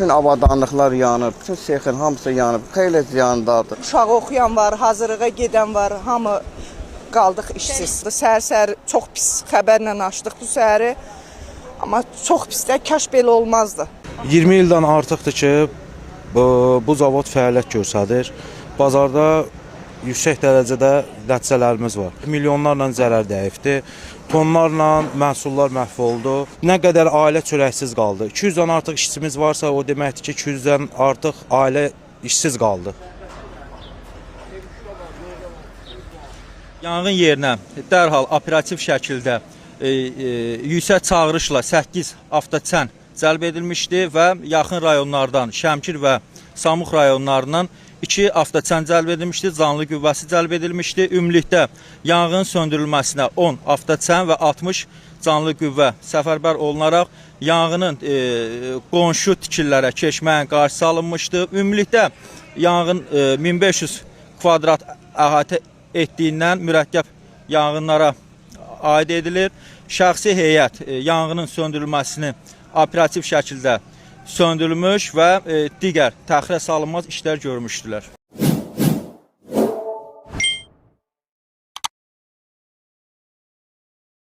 Bütün avadanlıqlar yanıb, bütün sexin hamısı yanıb, xeyli ziyandadır. Uşağı oxuyan var, hazırlığa gedən var, hamı qaldıq işsiz. Səhər-səhər çox pis xəbərlə açdıq bu səhəri. Amma çox pisdir, kaş belə olmazdı. 20 ildən artıqdır ki, bu zavod fəaliyyət göstərir. Bazarda yüksək dərəcədə nəticələrimiz var. Milyonlarla zərər dəyibdir. Tonlarla məhsullar məhv oldu. Nə qədər ailə çörəksiz qaldı. 200-dən artıq işçimiz varsa, o deməkdir ki, 200-dən artıq ailə işsiz qaldı. Yanğın yerinə dərhal operativ şəkildə yüksək çağırışla 8 avtoçən cəlb edilmişdi və yaxın rayonlardan Şəmkir və Samux rayonlarından 2 avtoçən cəlb edilmişdi, canlı qüvvəsi cəlb edilmişdi. Ümumilikdə yanğın söndürülməsinə 10 avtoçən və 60 canlı qüvvə səfərbər olunaraq yanğının qonşu tikililərə keçməyin qarşısı alınmışdı. Ümumilikdə yanğın 1500 kvadrat əhatə etdiyindən mürəkkəb yanğınlara aid edilir. Şəxsi heyət yanğının söndürülməsini operativ şəkildə söndürülmüş və digər təxirə salınmaz işlər görmüşdülər.